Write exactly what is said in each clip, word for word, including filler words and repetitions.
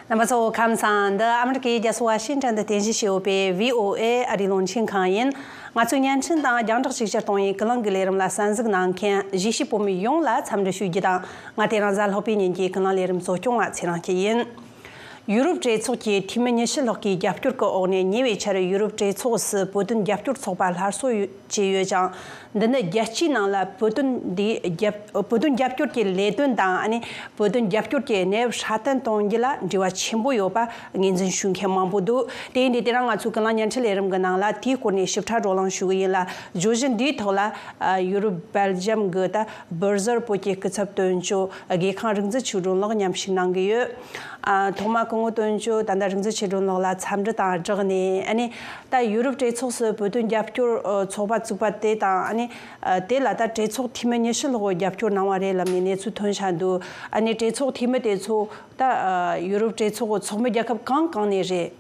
རྣམ་པ་ཚོ་ཁམས་བཟང་། འདི་ཨ་མི་རི་ཀའི་རྒྱལ་ས་ཝ་ཤིང་ཊོན་དུ་རྟེན་གཞི་བྱས་ཡོད་པའི་བྷི་ཨོ་ཨེ་ཨ་རིའི་རླུང་འཕྲིན་ཁང་ཡིན། ང་ཚོའི་བརྙན་འཕྲིན་དང་རྒྱང་བསྒྲགས་ཤུགས་ཆེར་གཏོང་བའི་ཀུན་གླེང་གི་ལས་རིམ་ལ་གསན་གཟིགས་གནང་མཁན་གཞིས་བྱེས་བོད་མི་ཡོངས་ལ་འཚམས་འདྲི་ཞུ་རྒྱུ་དང་། ང་དེ་རིང་གཟའ་ལྷག་པའི་ཉིན་གྱི་ཀུན་གླེང་ལས་རིམ་གཙོ་སྐྱོང་བ་ཚེ་རིང་སྐྱིད་ཡིན། ཡུ་རོབ་གྲོས་ཚོགས་ཀྱི་འཐུས་མི་ཉི་ཤུ་ལྷག་གིས་རྒྱབ་སྐྱོར་གྱི་འོག་ནས་ཉེ་བའི་ཆར་ཡུ་རོབ་གྲོས་ཚོགས་སུ་བོད་དོན་རྒྱབ་སྐྱོར་ཚོགས་པ་སླར་གསོ་ཡོ- བྱས་ཡོད་ཅིང་། འདི་ནི་རྒྱལ་སྤྱིའི་ནང་ལ་བོད་དོན་འདི་རྒྱབ- བོད་དོན་རྒྱབ་སྐྱོར་གྱི་ལས་དོན་དང་། ཨ་ནི་བོད་དོན་རྒྱབ་སྐྱོར་གྱི་གནས་བབ་སྲ་བརྟན་གཏོང་རྒྱུ་ལ་འབྲེལ་བ་ཆེན་པོ་ཡོད་པ་ངོས་འཛིན་ཞུ་མཁན་མང་པོ་འདུག་དེ་ཡིན་དུས་དེ་རིང་ང་ཚོའི་ཀུན་གླེང་བརྙན་འཕྲིན་ལས་རིམ་གྱི་ནང་ལ་དེའི་སྐོར་ནས་ཞིབ་ཕྲ་བགྲོ་གླེང་ཞུ་གི་ཡིན་ལ། བརྗོད་གཞི་འདིའི་ཐོག་ལ་ཨ། ཡུ་རོབ་སྦེལ་ཇམ་གྱི་ད་སྦུར་ཟར་བོད་ཀྱི་སྐུ་ཚབ་དོན་གཅོད་དགེ་ཁང་རིག་འཛིན་ཆོས་སྒྲོན་ལགས་མཉམ་ཞུགས་གནང་གི་ཡོད། ཨ། ཐོག་མར་སྐུ་ངོ་དོན་གཅོད་ད་ལྟ་རིག་འཛིན་ཆོས་སྒྲོན་ལགས་ལ་འཚམས་འདྲི་དང་སྦྲགས་ནས། ཨ་ནི་ད་ཡུ་རོབ་གྲོས་ཚོགས་སུ་བོད་དོན་རྒྱབ་སྐྱོར་ཨ། ཚོགས་པ་བཙུགས་པ་དེ་དང་། ཨ་ནི་ཨ། དེ་ལ་ད་གྲོས་ཚོགས་འཐུས་མི་ཉི་ཤུ་ལྷག་རྒྱབ་སྐྱོར་གནང་བ་རེད་ལབ་ནས་གནས་ཚུལ་ཐོན་བཞག་འདུག་ཨ་ནི་གྲོས་ཚོགས་འཐུས་མི་དེ་ཚོ་ད་ཨ། ཡུ་རོབ་གྲོས་ཚོགས་ཚོགས་མི་རྒྱལ་ཁབ་གང་གང་ནས་རེད།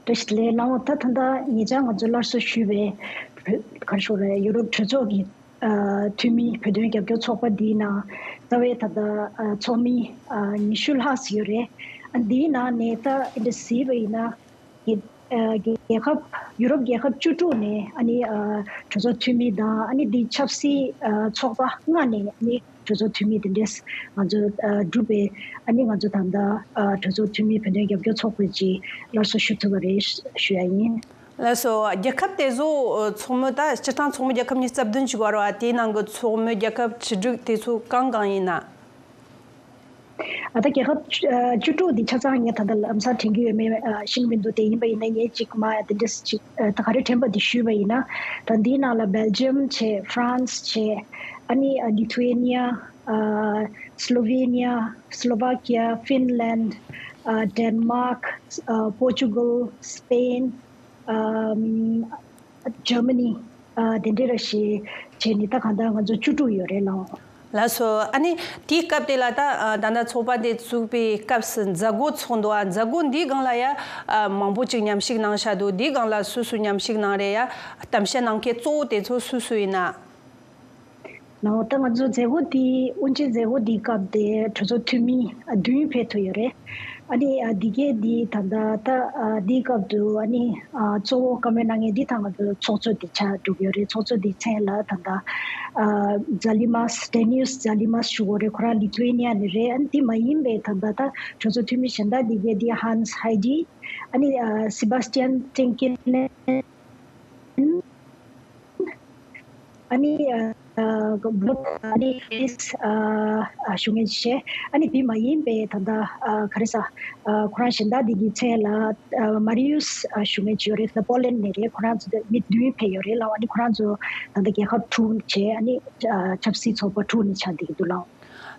བཀྲ་ཤིས་བདེ་ལེགས་ལགས། ད་ད་ལྟ་ཉེ་ཆར་ང་ཚོ་སླར་གསོ་ཞུས་པའི་བོད་ག་རེ་ཞུ་དགོས་རེད། ཡུ་རོབ་གྲོས་ཚོགས་ཀྱི་ཨ། འཐུས་མི་བོད་དོན་རྒྱབ་སྐྱོར་ཚོགས་པ་འདིའི་ནང་རྩ་བའི་ད་ལྟ་ཨ། ཚོགས་མི་ཨ། ཉི་ཤུ་ལྷག་ཙམ་ཡོད་རེད། ཨ། འདིའི་ནང་ནས་ད་འདི་འདྲ་གཟིགས་པ་ཡིན་ན། རྒྱལ་ཨ། རྒྱལ་ཁབ་ཡུ་རོབ་རྒྱལ་ཁབ་བཅུ་དྲུག་ནས། ཨ་ནི་ཨ། གྲོས་ཚོགས་འཐུས་མི་དང་། ཨ་ནི་འདི་ཆབ་སྲིད་ཨ། ཚོགས་པ་ལྔ་ནས། ཨ་ནི་གྲོས་ཚོགས་འཐུས་མི་དེ་འདྲས་ང་ཚོ་ཨ། གྲུབ་པས། ཨ་ནི་ང་ཚོ་ད་ལྟ་ཨ། གྲོས་ཚོགས་འཐུས་མི་བོད་དོན་རྒྱབ་སྐྱོར་ཚོགས་པ་ཅིག་སླར་གསོ་ཞུ་ཐུབ་པ་རེད་ཞུ་ཡ་ཡིན། ལགས་སོ། རྒྱལ་ཁབ་དེ་ཚོ་ཚོགས་མི་ད་སྤྱིར་བཏང་ཚོགས་མི་རྒྱལ་ཁབ་ཉི་ཤུ་རྩ་བདུན་ཅིག་ཡོད་རེད་བ། དེའི་ནང་གི་ཚོགས་མི་རྒྱལ་ཁབ་བཅུ་དྲུག་དེ་ཚོ་གང་གང་ཡིན་ན། ཨ། ད་རྒྱལ་ཁབ་བཅུ་ཨ། བཅུ་དྲུག་འདི་ཆ་ཚང་ངས་ད་ལྟ་ལམ་སང་དྲན་གྱི་ཡོད་མེད་ཨ། ཤེས་ཀྱི་མི་འདུག་དེ་ཡིན་པ་ཡིན་ན་ངས་ཅིག་མ་དེ་འདྲས་ཅིག་ཨ། ད་ག་རེ་དྲན་པ་འདི་ཞུས་པ་ཡིན་ན། ད་འདིའི་ནང་ལ་སྦེལ་ཇམ་བྱས། ཧྥ་རན་སི་བྱས། ཨ་ནི་ཨ། ལི་ཐུ་ཨེ་ནི་ཡ། ཨ། སི་ལོ་ཝེ་ནི་ཡ། སི་ལོ་ཝ་ཀི་ཡ། ཧྥིན་ལན། ཨ། ཌེན་མཱག། ཨ། པོར་ཅུ་གལ། སི་པེན། ཨམ། འཇར་མ་ནི། ཨ། དེ་འདྲ་ར་ཞེས་བྱས་ནས་ད་གང་ལྟར་ང་ཚོ་བཅུ་དྲུག་ཡོད་རེད་ལགས། ལགས་སོ། ཨ་ནི་དེའི་སྐབས་དེ་ལ་ད་ཨ། ད་ལྟ་ཚོགས་པ་དེ་བཙུགས་པའི་སྐབས་སུ་མཛད་སྒོ་ཚོགས་འདུག་ཨ། མཛད་སྒོ་འདིའི་སྒང་ལ་ཡ་ཨ། མང་པོ་ཅིག་མཉམ་ཞུགས་གནང་བཞག་འདུག་དེའི་སྒང་ལ་སུ་སུ་མཉམ་ཞུགས་གནང་རེད་ཡ། གཏམ་བཤད་གནང་མཁན་གཙོ་བོ་དེ་ཚོ་སུ་སུ་ཡིན་ན། ལགས། ད་ང་ཚོ་མཛད་སྒོ་འདི་དབུ་འབྱེད་མཛད་སྒོ་འདིའི་སྐབས་དེ་གྲོས་ཚོགས་འཐུས་མི་བདུན་ཕེབས་ཐུབ་ཡོད་རེད། ཨ་ནི་ཨ། འདི་གའི་འདི་ད་ལྟ་ད་ཨ། འདིའི་སྐབས་དུ་ཨ་ནི་ཨ། གཙོ་བོ་བཀའ་མོལ་གནང་མཁན་འདི་ད་ང་ཚོ་ཚོགས་གཙོ་འདི་ཆགས་འགྲོ་གི་ཡོད་རེད། ཚོགས་གཙོ་འདི་མཚན་ལ་ད་ལྟ་ཨ། ཛ་ལི་མཱས། ཌེ་ནིའུས་ཛ་ལི་མཱས་ཞུ་དགོས་རེད། ཁོ་རང་ལི་ཐུ་ཨེ་ནི་ཡ་ནས་རེད། ཨ་ནི་འདི་མ་ཡིན་པའི་ད་ལྟ་ད་གྲོས་ཚོགས་འཐུས་མི་གཞན་དག་འདི་གའི་འདི་ཧན་སི་ཧའེ་ཌི། ཨ་ནི་ཨ། སི་བྷ་སི་ཊི་ཡན་ཏིང་ཀེ་ནན། ཨ་ནི་ཨ། ཨ། ཨ་ནི་ཨ། ཞུ་མཁན་བྱས། ཨ་ནི་དེ་མ་ཡིན་པའི་ད་ལྟ་ཨ། ག་རེ་ཟ། ཨ། ཁོ་རང་གཞན་དག་དེ་གི་མཚན་ལ་ཨ། མ་རི་ཡུས་ཞུ་མཁན་ཅིག་ཡོད་རེད། ད་པོ་ལན་ནས་རེད། ཁོ་རང་ཚོ་མི་བདུན་ཕེབས་ཡོད་རེད་ལགས། ཨ་ནི་ཁོ་རང་ཚོ་ད་ལྟ་རྒྱལ་ཁབ་དྲུག་བྱས། ཨ་ནི་ཨ། ཆབ་སྲིད་ཚོགས་པ་དྲུག་ནས་ཆགས་བསྡད་ཀྱི་འདུག་ལགས།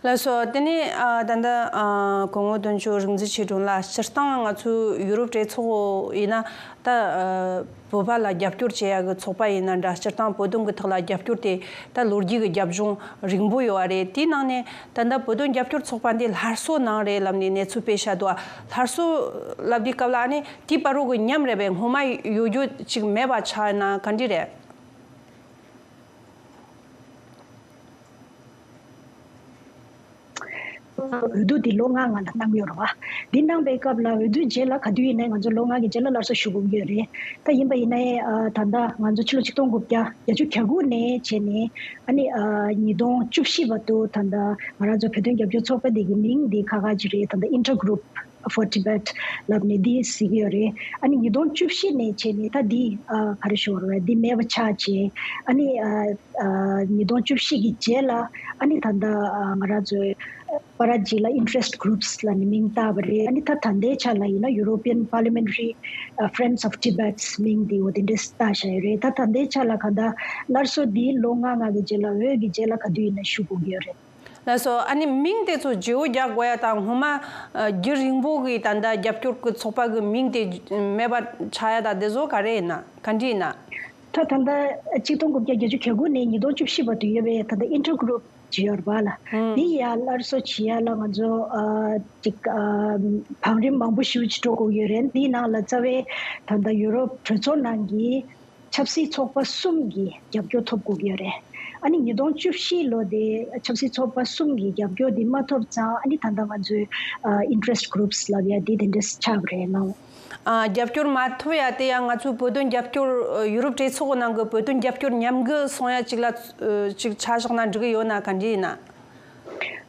ལགས་སོ། དེ་ནས་ཨ། ད་ལྟ་ཨ། སྐུ་ངོ་དོན་གཅོད་རིག་འཛིན་ཆོས་སྒྲོན་ལགས། སྤྱིར་བཏང་ང་ཚོའི་ཡུ་རོབ་གྲོས་ཚོགས་ཡིན་ན་ད་ཨ། བོད་པ་ལ་རྒྱབ་སྐྱོར་བྱེད་ཡག་གི་ཚོགས་པ་ཡིན་ན་འདྲ། སྤྱིར་བཏང་བོད་དོན་གྱི་ཐོག་ལ་རྒྱབ་སྐྱོར་དེ་ད་ལོ་རྒྱུས་ཀྱི་རྒྱབ་ལྗོངས་རིང་པོ་ཡོད་པ་རེད། དེའི་ནང་ནས་ད་ལྟ་བོད་དོན་རྒྱབ་སྐྱོར་ཚོགས་པ་འདི་སླར་གསོ་གནང་རེད་ལབ་ནས་གནས་ཚུལ་སྤེལ་བཞག་འདུག་སླར་གསོ་ལབ་དུས་སྐབས་ལ་ཨ་ནི་དེའི་བར་དུ་གི་ཉམས་རེད་པས། སྔོན་མ་ཡོད་རྒྱུ་ཅིག་མེད་པ་ཆགས་ན་ག་འདྲ་རེད། འོས་བསྡུ་འདི་ལོ་ལྔ་སྔོན་ལ་གནང་ཡོད་རེད་བ། འདི་གནང་པའི་སྐབས་ལ་འོས་བསྡུ་རྗེས་ལ་ག་དུས་ཡིན་ནའི་ང་ཚོ་ལོ་ལྔ་གི་རྗེས་ལ་སླར་གསོ་ཞུ་དགོས་ཀྱི་ཡོད་རེད། ད་ཡིན་པ་ཡིན་ནའི་ཨ། ད་ལྟ་ང་ཚོ་ཕྱི་ལོ་ཆིག་སྟོང་དགུ་བརྒྱ་བརྒྱད་ཅུ་གྱ་དགུ་ནས་བྱས་ནས་ཨ་ནི་ཨ། ཉིས་སྟོང་བཅུ་བཞི་བར་དུ་ད་ལྟ་ང་རང་ཚོ་བོད་དོན་རྒྱབ་སྐྱོར་ཚོགས་པ་འདི་གི་མིང་འདི་ཁག་ཁག་ཅིག་རེད། ད་ལྟ་Intergroup for Tibet ལབ་ནས་འདི་གཟིགས་ཡོད་རེད། ཨ་ནི་ཉིས་སྟོང་བཅུ་བཞི་ནས་བྱས་ནས་ད་འདི་ཨ། ག་རེ་ཞུ་དགོས་རེད། འདི་མེད་པ་ཆགས་བྱས། ཨ་ནི་ཨ། ཨ། ཉིས་སྟོང་བཅུ་བཞི་གི་རྗེས་ལ་ཨ་ནི་ད་ལྟ་ཨ། ང་རང་ཚོའི་པར་རྗེས་ལ་Interest Groups ལབ་ནས་མིང་བཏགས་པ་རེད། ཨ་ནི་ད་ད་ལྟའི་ཆ་ལ་ཡིན་ན་European Parliamentary ཨ། Friends of Tibet མིང་འདི་འོ་དེ་འདྲས་བཏགས་བཞག་ཡོད་རེད། ད་ད་ལྟའི་ཆ་ལ་གང་ལྟར་སླར་གསོ་འདི་ལོ་ལྔ་ལྔ་གི་རྗེས་ལ་འོས་ཀྱི་རྗེས་ལ་ག་དུས་ཡིན་ན་ཞུ་དགོས་ཀྱི་ཡོད་རེད། ལགས་སོ། ཨ་ནི་མིང་དེ་ཚོ་བརྗེ་བོ་རྒྱག་དགོས་ཡ་དང་སྔོན་མ་ཨ། རྒྱུན་རིང་པོ་གི་ད་ལྟ་རྒྱབ་སྐྱོར་གྱི་ཚོགས་པ་གི་མིང་དེ་མེད་པ་ཆགས་ཡ་དང་དེ་ཚོ་ག་རེ་ཡིན་ན་ག་འདྲ་ཡིན་ན། ད་ད་ལྟ་ཆིག་སྟོང་དགུ་བརྒྱ་བརྒྱད་ཅུ་གྱ་དགུ་ནས་ཉིས་སྟོང་བཅུ་བཞི་བར་དུ་ཡོད་པའི་ད་ལྟ་Intergroup ཅིག་ཡོད་རེད་པ་ལགས། ཨང་། འདི་ཡ་སླར་གསོ་བྱེད་ཡ་ལ་ང་ཚོ་ཨ། ཅིག་ཨ། བང་རིམ་མང་པོ་ཞེ་པོ་ཅིག་འགྲོ་དགོས་ཡོད་རེད། འདིའི་ནང་ལ་རྩ་བའི་ད་ལྟ་ཡུ་རོབ་གྲོས་ཚོགས་ནང་གི་ཆབ་སྲིད་ཚོགས་པ་གསུམ་གྱི་རྒྱབ་སྐྱོར་ཐོབ་དགོས་ཀྱི་ཡོད་རེད། ཨ་ནི་ཉིས་སྟོང་བཅུ་བཞི་ལོ་དེ་ཆབ་སྲིད་ཚོགས་པ་གསུམ་གྱི་རྒྱབ་སྐྱོར་དེ་མ་ཐོབ་ཙང་ཨ་ནི་ད་ལྟ་ང་ཚོའི་ཨ་interest groups་ལབ་ཡ་དེ་དེ་འདྲས་ཆགས་པ་རེད་ལགས། ཨ། རྒྱབ་སྐྱོར་མ་ཐོབ་ཡ་དེ་ཡང་ང་ཚོའི་བོད་དོན་རྒྱབ་སྐྱོར་ཨ་ཡུ་རོབ་གྲོས་ཚོགས་ཀྱི་ནང་གི་བོད་དོན་རྒྱབ་སྐྱོར་ཉམས་རྒུད་སོང་ཡ་ཅིག་ལ་ཨ་ཅིག་ཆ་བཞག་ན་འགྲིག་གི་ཡོད་ན་ག་འདྲ་ཡིན་ན།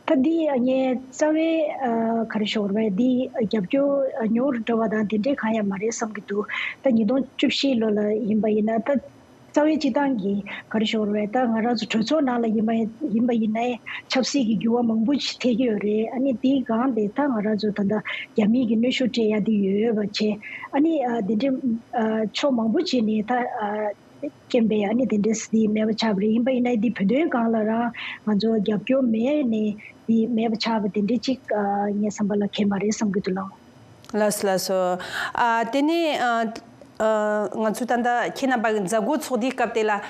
ད་འདི་ངས་རྩ་བའི་ཨ་ག་རེ་ཞུ་དགོས་རེད། འདི་རྒྱབ་སྐྱོར་ཉུང་རུ་འགྲོ་བ་དང་དེ་འདྲའི་གང་ཡང་མ་རེད་བསམ་གྱི་འདུག་ད་ཉིས་སྟོང་བཅུ་བཞི་ལོ་ལ་ཡིན་པ་ཡིན་ན་ད་རྩ་བའི་སྤྱི་བཏང་གི་ག་རེ་ཞུ་དགོས་རེད། ད་ང་རང་ཚོ་གྲོས་ཚོགས་ནང་ལ་ཡིན་པ་ཡིན་པ་ཡིན་ནའི་ཆབ་སྲིད་ཀྱི་འགྱུར་བ་མང་པོ་ཞིག་ཐེབས་ཀྱི་ཡོད་རེད། ཨ་ནི་དེའི་སྒང་དེ་ད་ང་རང་ཚོ་ད་ལྟ་རྒྱ་མིའི་གི་གནོན་ཤུགས་སྤྲད་ཡ་དེ་ཡོད་པ་བྱས། ཨ་ནི་ཨ་དེ་འདྲའི་ཨ་ཕྱོགས་མང་པོ་བྱས་ནས་ད་ཨ། རྐྱེན་པས་ཨ་ནི་དེ་འདྲས་འདི་མེད་པ་ཆགས་པ་རེད། ཡིན་པ་ཡིན་ན་འདི་བོད་དོན་སྒང་ལ་རང་ང་ཚོ་རྒྱབ་སྐྱོར་མེད་ནས་འདི་མེད་པ་ཆགས་པ་དེ་འདྲས་ཅིག་ཨ་ངའི་བསམ་པ་ལ་འཁེལ་མ་རེད་བསམ་གྱི་འདུག་ལགས། ལགས་སོ་ལགས་སོ། ཨ་དེ་ནས་ཨ་ཨ་ང་ཚོས་ད་ལྟ་ཁྱེད་རྣམ་པ་གི་མཛད་སྒོ་ཚོགས་དུས་སྐབས་དེ་ལ་ཨ་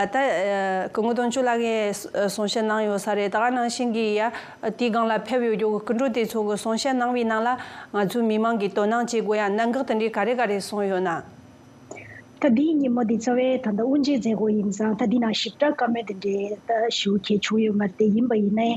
ད་ཨ་སྐུ་ངོ་དོན་གཅོད་ལགས་ཀྱིས་གསུང་བཤད་གནང་ཡོད་ས་རེད། ད་ག་ནང་བཞིན་གྱི་ཡ་དེའི་སྒང་ལ་ཕེབས་ཡོད་རྒྱུ་གི་སྐུ་མགྲོན་དེ་ཚོ་གི་གསུང་བཤད་གནང་བའི་ནང་ལ་ང་ཚོའི་མི་མང་གིས་དོ་སྣང་བྱེད་དགོས་ཡ་གནད་འགག་དེ་འདྲའི་ག་རེ་ག་རེ་གསུངས་ཡོད་ན། ད་འདིའི་ཉིན་མོ་འདི་རྩ་བའི་ད་ལྟ་དབུ་འབྱེད་མཛད་སྒོ་ཡིན་ཙང་ད་འདི་ནང་ཞིབ་ཕྲ་བཀའ་མོལ་དེ་འདྲའི་ད་ཞུ་གལ་བྱུང་ཡོད་མ་རེད་དེ། ཡིན་པ་ཡིན་ནའི་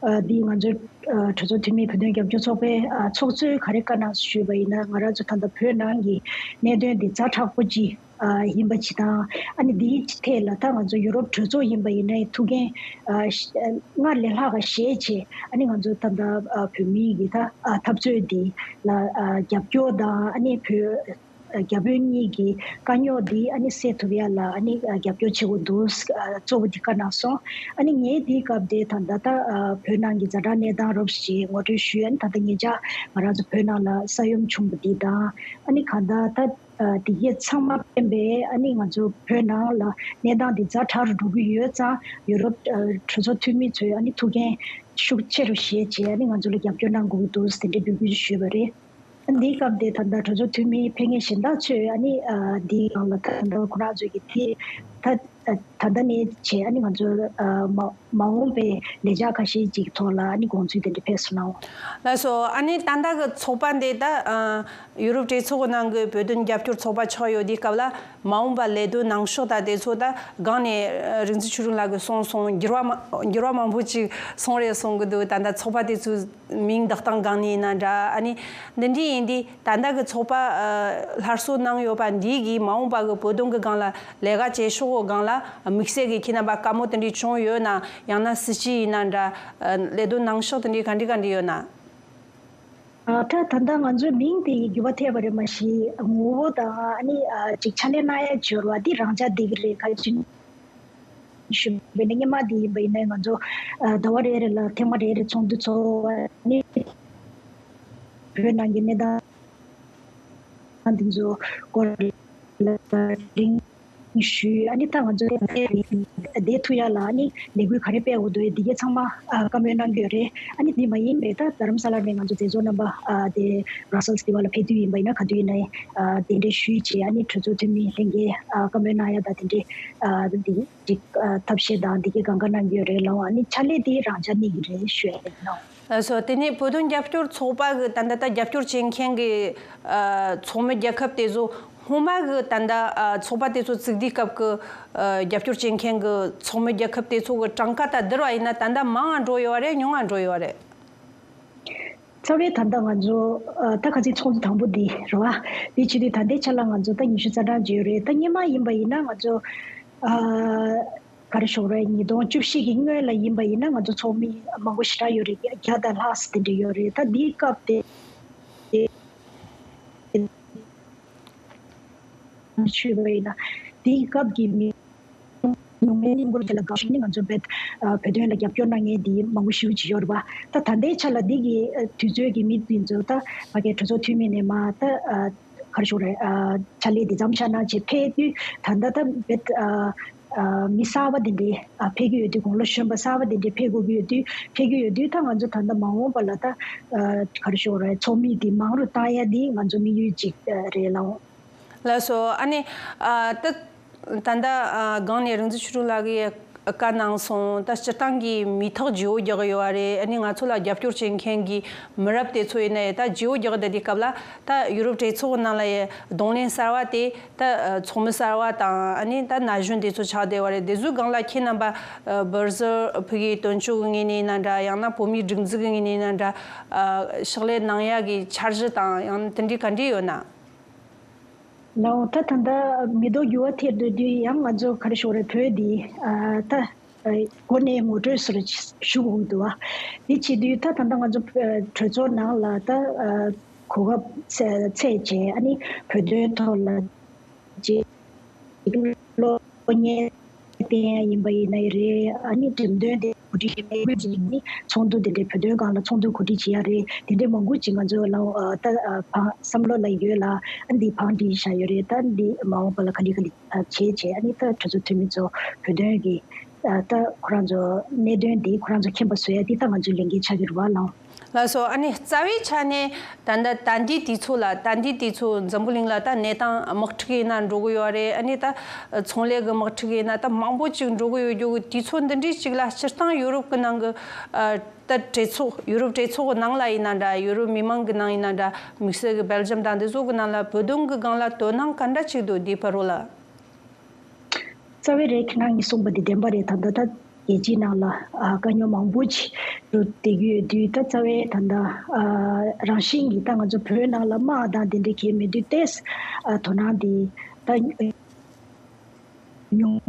ཨ་འདི་ང་ཚོའི་ཨ་གྲོས་ཚོགས་འཐུས་མི་བོད་དོན་རྒྱབ་སྐྱོར་ཚོགས་པའི་ཨ་ཚོགས་གཙོས་ག་རེ་བཀའ་གནང་སོང་ཞུས་པ་ཡིན་ན། ང་རང་ཚོ་ད་ལྟ་བོད་ནང་གི་གནད་དོན་འདི་ཛ་དྲག་པོ་ཅིག་ཨ་ཡིན་པ་ཅིག་དང་། ཨ་ནི་འདིའི་ཐད་ལ་ད་ང་ཚོ་ཡུ་རོབ་གྲོས་ཚོགས་ཡིན་པ་ཡིན་ནའི་ཐུགས་འགན་ཨ་སྔར་ལས་ལྷག་ག་བཞེས་བྱས། ཨ་ནི་ང་ཚོ་ད་ལྟ་ཨ་བོད་མིའི་གི་ད་ཨ་འཐབ་རྩོད་འདི་ལ་ཨ་རྒྱབ་སྐྱོར་དང་། ཨ་ནི་བོད་རྒྱ་བོད་གཉིས་ཀྱི་དཀའ་རྙོག་འདི་ཨ་ནི་སེལ་ཐུབ་ཡ་ལ་ཨ་ནི་རྒྱབ་སྐྱོར་བྱེད་དགོས་འདུག་གཙོ་བོ་འདི་བཀའ་གནང་སོང་། ཨ་ནི་ངས་འདིའི་སྐབས་དེ་ད་ལྟ་ད་བོད་ནང་གི་ཛ་དྲག་གནས་སྟངས་རོབ་ཞིག་ངོ་སྤྲོད་ཞུས། ཨ་ནི་ད་ལྟ་ཉེ་ཆར་ང་རང་ཚོ་བོད་ནང་ལ་ས་ཡོམ་བྱུང་བ་འདི་དང་། ཨ་ནི་གང་ལྟར་ད་དེ་གས་ཚང་མ་སྤེལ་བས་ཨ་ནི་ང་ཚོ་བོད་ནང་ལ་གནས་སྟངས་འདི་ཛ་དྲག་རུ་འགྲོ་གི་ཡོད་ཙང་ཡུ་རོབ་གྲོས་ཚོགས་འཐུས་མི་ཚོས་ཨ་ནི་ཐུགས་འགན་ཤུགས་ཆེ་རུ་བཞེས་བྱས་ཨ་ནི་ང་ཚོ་ལ་རྒྱབ་སྐྱོར་གནང་དགོས་ཀྱི་འདུག་དེ་འདྲའི་འབོད་སྐུལ་ཞུས་པ་རེད། འདིའི་སྐབས་དེ་ད་ལྟ་གྲོས་ཚོགས་འཐུས་མི་ཕེབས་མཁན་གཞན་དག་ཚོས་ཨ་ནི་ཨ་འདིའི་སྒང་ལ་ད་ལྟ་ཁོ་རང་ཚོས་ཀྱི་དེ་ད་ད་ལྟ་ནས་བྱས་ཨ་ནི་ང་ཚོ་ཨ་མ་མ་འོངས་པའི་ལས་འཆར་ཁ་ཤས་ཅིག་ཐོག་ལ་ཨ་ནི་དགོངས་ཚུལ་དེ་འདྲ་ཕེབས་སོང་ནའང་། ལགས་སོ། ཨ་ནི་ད་ལྟ་གི་ཚོགས་པ་འདི་ད་ཨ་ཡུ་རོབ་གྲོས་ཚོགས་ཀྱི་ནང་གི་བོད་དོན་རྒྱབ་སྐྱོར་ཚོགས་པ་ཆགས་ཡོད་དུས་སྐབས་ལ་མ་འོངས་པ་ལས་དོན་ནང་ཕྱོགས་དང་དེ་ཚོ་ད་སྒང་ནས་ཨ་རིག་འཛིན་ཆོས་སྒྲོན་ལགས་ཀྱིས་གསུངས་སོང་། འགྱུར་བ་མ་འགྱུར་བ་མང་པོ་ཅིག་སོང་རེད་གསུང་གི་འདུག་ད་ལྟ་ཚོགས་པ་དེ་ཚོའི་མིང་འདོགས་སྟངས་སྒང་ནས་ཡིན་ན་འདྲ། ཨ་ནི་འདི་འདྲའི་ཡིན་དུས་ད་ལྟ་གི་ཚོགས་པ་ཨ་སླར་གསོ་གནང་ཡོད་པ་འདི་གིས་མ་འོངས་པ་གི་བོད་དོན་གི་སྒང་ལ་ལས་ཀ་བྱེད་ཕྱོགས་གི་སྒང་ལ་དམིགས་བསལ་གྱི་ཁྱེད་རྣམ་པ་བཀའ་མོལ་དེ་འདྲའི་བྱུང་ཡོད་ན། ཡང་ན་སྲིད་སྤྱི་ཡིན་ན་འདྲ། ཨ་ལས་དོན་ནང་ཕྱོགས་དེ་འདྲའི་ག་འདྲ་ག་འདྲ་ཡོད་ན། ཨ་ད་ད་ལྟ་ང་ཚོའི་མིང་དེ་འགྱུར་བ་ཐེབས་པ་རེད། མ་གཞི་ངོ་བོ་དང་ཨ་ནི་ཨ་ཅིག་ཕྱག་ལས་གནང་ཡ་འབྱོར་བ་འདི་རང་འཇགས་བསྡད་ཀྱི་རེད། ག་ཅིག་ཞུ་བ་ཡིན་ན་སྔོན་མ་འདི་ཡིན་པ་ཡིན་ན་ང་ཚོ་ཨ་ཟླ་བ་རེ་རེ་ལ་ཐེངས་མ་རེ་རེ་ཚོགས་འདུ་ཚོགས། ཨ་ནི་བོད་ནང་གི་གནས་སྟངས་འདི་ཚོ་སྐོར་ལ་གླེང་ཞུས། ཨ་ནི་ད་ང་ཚོ་བསྡད་ཐུབ་ཡ་ལ་ཨ་ནི་ལས་འགུལ་ག་རེ་སྤེལ་དགོས་འདུག་འདི་གའི་ཚང་མ་ཨ་བཀའ་མོལ་གནང་གི་ཡོད་རེད། ཨ་ནི་འདི་མ་ཡིན་པའི་ད་རྡ་རམ་ས་ལ་ནས་ང་ཚོ་མཛད་གཙོ་རྣམ་པ་ཨ་དེ་ར་སལ་སི་དེ་བ་ལ་ཕེབས་དུས་ཡིན་པ་ཡིན་ན་ག་དུས་ཡིན་ནའི་ཨ་གདན་འདྲེན་ཞུས་བྱས་ཨ་ནི་གྲོས་ཚོགས་འཐུས་མི་ལྷན་རྒྱས་ཨ་བཀའ་མོལ་གནང་ཡ་དང་དེ་འདྲའི་ཨ་འདི་ཅིག་ཨ་ཐབས་ཤེས་དང་འདི་གའི་གང་ག་གནང་གི་ཡོད་རེད་ལགས། ཨ་ནི་ཕྱག་ལས་དེ་རང་འཇགས་གནས་ཀྱི་རེད་ཞུ་ཡ་ཡིན་ལགས། ལགས་སོ། དེ་ནས་བོད་དོན་རྒྱབ་སྐྱོར་ཚོགས་པ་གི་ད་ལྟ་ད་རྒྱབ་སྐྱོར་བྱེད་མཁན་གྱི་ཨ་ཚོགས་མི་རྒྱལ་ཁབ་དེ་ཚོ་སྔོན་མ་གི་ད་ལྟ་ཨ་ཚོགས་པ་དེ་ཚོ་བཙུགས་དུས་སྐབས་ཀྱི་ཨ་རྒྱབ་སྐྱོར་བྱེད་མཁན་གྱི་ཚོགས་མི་རྒྱལ་ཁབ་དེ་ཚོ་གི་གྲངས་ཀ་དང་བསྡུར་བ་ཡིན་ན་ད་ལྟ་མང་ང་འགྲོ་ཡོད་རེད། ཉུང་ང་འགྲོ་ཡོད་རེད། རྩ་བའི་ད་ལྟ་ང་ཚོ་ཨ་ད་ཁ་སང་ཚོགས་འདུ་དང་པོ་འདི་རེད་བ། འདི་བྱེད་དུས་ད་ལྟའི་ཆ་ལ་ང་ཚོ་ད་ཉི་ཤུ་རྩ་གྲངས་ཅིག་ཡོད་རེད། ད་སྔོན་མ་ཡིན་པ་ཡིན་ན་ང་ཚོ་ཨ་ག་རེ་ཞུ་དགོས་རེད། ཉིས་སྟོང་བཅུ་བཞི་གི་སྔོན་ལ་ཡིན་པ་ཡིན་ན་ང་ཚོ་ཚོགས་མི་མང་པོ་ཞེ་དྲག་ཡོད་རེད། བརྒྱ་དང་ལྷག་ཙམ་དེ་འདྲ་ཡོད་རེད། ད་འདིའི་སྐབས་དེ་ཞུས་པ་ཡིན་ན་འདིའི་སྐབས་ཀྱི་མི་ཉུང་མའི་སྙིང་ཁུར་དེ་ལ་དགའ་ཞིང་ནི་ང་ཚོ་བོད་ཨ་བོད་དོན་ལ་རྒྱབ་སྐྱོར་གནང་མཁན་འདི་མང་པོ་ཞེ་པོ་ཅིག་ཡོད་རེད་པ། ད་ད་ལྟའི་ཆ་ལ་འདི་གི་ཨ་དུས་ཚོད་ཀྱི་མི་འདི་ཚོ་ད་ཕ་གིའི་གྲོས་ཚོགས་འཐུས་མི་ནས་མར་ད་ཨ་ག་རེ་ཞུ་དགོས་རེད། ཨ་ཕྱག་ལས་འདི་མཚམས་བཞག་གནང་བྱས་ཕེབས་དུས་ད་ལྟ་ད་བོད་ཨ་ཨ་མི་གསར་པ་འདི་འདྲའི་ཨ་ཕེབས་ཀྱི་ཡོད་དུས་དགུང་ལོ་གཞོན་པ་གསར་པ་འདི་འདྲའི་ཕེབས་དགོས་ཀྱི་ཡོད་དུས་ཕེབས་ཀྱི་ཡོད་དུས་ད་ང་ཚོ་ད་ལྟ་མ་འོངས་པ་ལ་ད་ཨ་ག་རེ་ཞུ་དགོས་རེད། ཚོགས་མི་འདི་མང་རུ་བཏང་ཡ་འདི་ང་ཚོ་དམིགས་ཡུལ་ཅིག་ཨ་རེད་ལགས། ལགས་སོ། ཨ་ནི་ཨ་ད་ད་ལྟ་ཨ་སྒང་ནས་རིག་འཛིན་ཆོས་སྒྲོན་ལགས་ཀྱིས་ བཀའ་གནང་སོང་། ད་སྤྱིར་བཏང་གི་མིའི་ཐོག་བརྗེ་བོ་རྒྱག་གི་ཡོད་རེད། ཨ་ནི་ང་ཚོ་ལ་རྒྱབ་སྐྱོར་བྱེད་མཁན་གྱི་མི་རབས་དེ་ཚོ་ཡིན་ནའི་ད་བརྗེ་བོ་རྒྱག་བསྡད་དུས་སྐབས་ལ་ད་ཡུ་རོབ་གྲོས་ཚོགས་ནང་ལ་ཡ་གདོང་ལེན་གསར་བ་དེ་ད་ཚོགས་མི་གསར་བ་དང་ཨ་ནི་ད་ན་གཞོན་དེ་ཚོ་ཆགས་བསྡད་པ་རེད། དེ་ཚོའི་སྒང་ལ་ཁྱེད་རྣམ་པ་འབུར་ཟུར་ཕ་གིའི་དོན་གཅོད་ཀྱི་ངོས་ནས་ཡིན་ན་འདྲ། ཡང་ན་བོད་མིའི་སྒྲིག་འཛུགས་ཀྱི་ངོས་ནས་ཡིན་ན་འདྲ། ཕྱག་ལས་གནང་ཡག་གི་འཆར་གཞི་དང་ཡང་ན་དེ་འདྲའི་ག་འདྲ་ཡོད་ན། ལའོ། ད་ད་ལྟ་མི་ཐོག་འགྱུར་བ་ཐེབས་སྡོད་དུས་ཡང་ང་ཚོ་ག་རེ་ཞུ་དགོས་རེད། བོད་འདི་ཨ་ད་ཨ་གོ་གནས་ངོ་སྤྲོད་ཟེར་ཞུ་དགོས་འདུག་བ། འདི་བྱེད་དུས་ད་ད་ལྟ་ང་ཚོ་ཨ་གྲོས་ཚོགས་ནང་ལ་ད་ཨ་གོ་སྐབས་ཚད་ཚད་བྱས། ཨ་ནི་བོད་དོན་ཐོག་ལ་རྗེས་ལོ་ཉེར་བསྟན་ཡ་ཡིན་པ་ཡིན་ནའི་རེད། ཨ་ནི་འགྲེམས་སྟོན་དེ་གོ་སྒྲིག་བྱེད་མཁན་ནི་ཚོགས་འདུ་དེ་འདྲའི་བོད་དོན་སྒང་ལ་ཚོགས་འདུ་གོ་སྒྲིག་བྱེད་ཡ་རེད། དེ་འདྲའི་མང་པོ་ཅིག་ང་ཚོ་ལ་ཨ་ད་ཨ་བང་བསམ་བློ་ལ་ཡོད་ལ། ཨ་འདི་བང་སྒྲིག་བྱ་ཡོད་རེད། ད་འདི་མ་འོངས་པ་ལ་ག་འདྲ་ག་འདྲ་བྱེད་བྱེད། ཨ་ནི་ད་གྲོས་ཚོགས་འཐུས་མི་ཚོ་བོད་དོན་གྱི་ཨ་ད་ཁོ་རང་ཚོ་གནད་དོན་འདི་ཁོ་རང་ཚོ་མཁྱེན་པ་བཟོ་ཡ་འདི་ད་ང་ཚོའི་ལས་འགན་ཆགས་ཀྱི་རེད་བ་ལགས། ལགས་སོ། ཨ་ནི་རྩ་བའི་ཆ་ནས་ད་ལྟ་ད་ལྟའི་དུས་ཚོད་ལ། ད་ལྟའི་དུས་ཚོད་འཛམ་བུ་གླིང་ལ་ད་གནས་སྟངས་དམག་འཁྲུག་ཡིན་ན་འགྲོ་གི་ཡོད་རེད། ཨ་ནི་ད་ཚོང་ལས་ཀྱི་དམག་འཁྲུག་ཡིན་ན་ད་མང་པོ་ཅིག་འགྲོ་གི་ཡོད་རྒྱུ་གི་དུས་ཚོད་འདི་འདྲའི་ཅིག་ལ་སྤྱིར་བཏང་ཡུ་རོབ་ཀྱི་ནང་གི་ཨ་ད་གྲོས་ཚོགས། ཡུ་རོབ་གྲོས་ཚོགས་ཀྱི་ནང་ལ་ཡིན་ན་འདྲ། ཡུ་རོབ་མི་མང་གི་ནང་ཡིན་ན་འདྲ། དམིགས་བསལ་གྱི་སྦེལ་ཇམ་དང་འདི་ཚོ་གི་ནང་ལ་བོད་དོན་གྱི་སྒང་ལ་དོ་སྣང་ག་འདྲ་ཅིག་འདུག་འདི་བར་རོ་ལ། རྩ་བའི་རེད། ཁྱེད་རང་གིས་གསུངས་པ་འདི་བདེན་པ་རེད། ད་ལྟ་ད་རྒྱལ་སྤྱིའི་ནང་ལ་ཨ་དཀའ་རྙོག་མང་པོ་ཅིག་འགྲོ་བསྡད་ཀྱི་ཡོད་དུས། ད་རྩ་བའི་ད་ལྟ་ཨ་རང་བཞིན་གྱིས་ད་ང་ཚོ་བོད་ནང་ལ་དམག་དང་དེ་འདྲའི་གས་མེད་དུས་ཏེས་ཨ་དོ་སྣང་འདི་ད་ཉུང་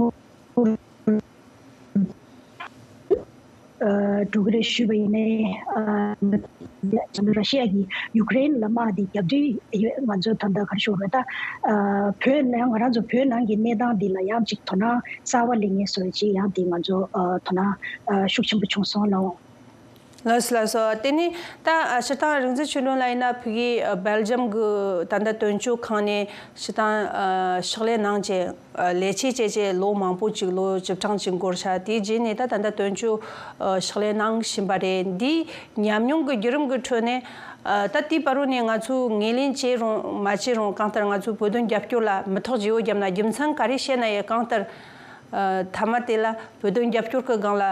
ཨ་འགྲོ་གི་རེད་ཞུས་པ་ཡིན་ནའི། ཨ་ར་ཤི་ཡ་གིས་ཡུཀ་རེན་ལ་དམག་འདི་བརྒྱབ་དུས་ང་ཚོ་ད་ལྟ་ག་རེ་ཞུ་དགོས་རེད། ད་ཨ་བོད་ནང་ང་རང་ཚོ་བོད་ནང་གི་གནས་སྟངས་འདི་ལ་ཡང་ཅིག་དོ་སྣང་གསར་པ་སླེབས་མཁན་བཟོ་ཅིག་ཡང་འདི་ང་ཚོ་ཨ་དོ་སྣང་ཨ་ཤུགས་ཆེན་པོ་བྱུང་སོང་ལགས། ལགས་སོ། ལགས་སོ། དེ་ནས་ད་ཨ་སྤྱིར་བཏང་རིག་འཛིན་ཆོས་སྒྲོན་ལགས་ཡིན་ན་ཕ་གིའི་ཨ་སྦེལ་ཇམ་གྱི་ད་ལྟ་དོན་གཅོད་ཁང་ནས་སྤྱིར་བཏང་ཨ་ཕྱག་ལས་གནང་བྱས། ཨ་ལས་བྱེད་བྱས་བྱས་ལོ་མང་པོ་ཅིག་ལོ་བཅུ་གྲངས་ཅིག་འགོར་ཤག་དེའི་རྗེས་ནས་ད་ད་ལྟ་དོན་གཅོད་ཨ་ཕྱག་ལས་གནང་བཞིན་པ་རེད། འདིའི་ཉམས་མྱོང་གི་བརྒྱུད་རིམ་གྱི་ཁྲོད་ནས་ཨ་ད་དེའི་བར་རོ་ནས་ང་ཚོས་ངོས་ལེན་བྱས་རུང་མ་བྱས་རུང་། གང་ལྟར་ང་ཚོས་བོད་དོན་རྒྱབ་སྐྱོར་ལ་མི་ཐོག་བརྗེ་བོ་བརྒྱབ་ན་རྒྱུ་མཚན་ག་རེ་བཤད་ན་ཡང་། གང་ལྟར་ཨ་མཐའ་མ་དེ་ལ་བོད་དོན་རྒྱབ་སྐྱོར་གྱི་སྒང་ལ་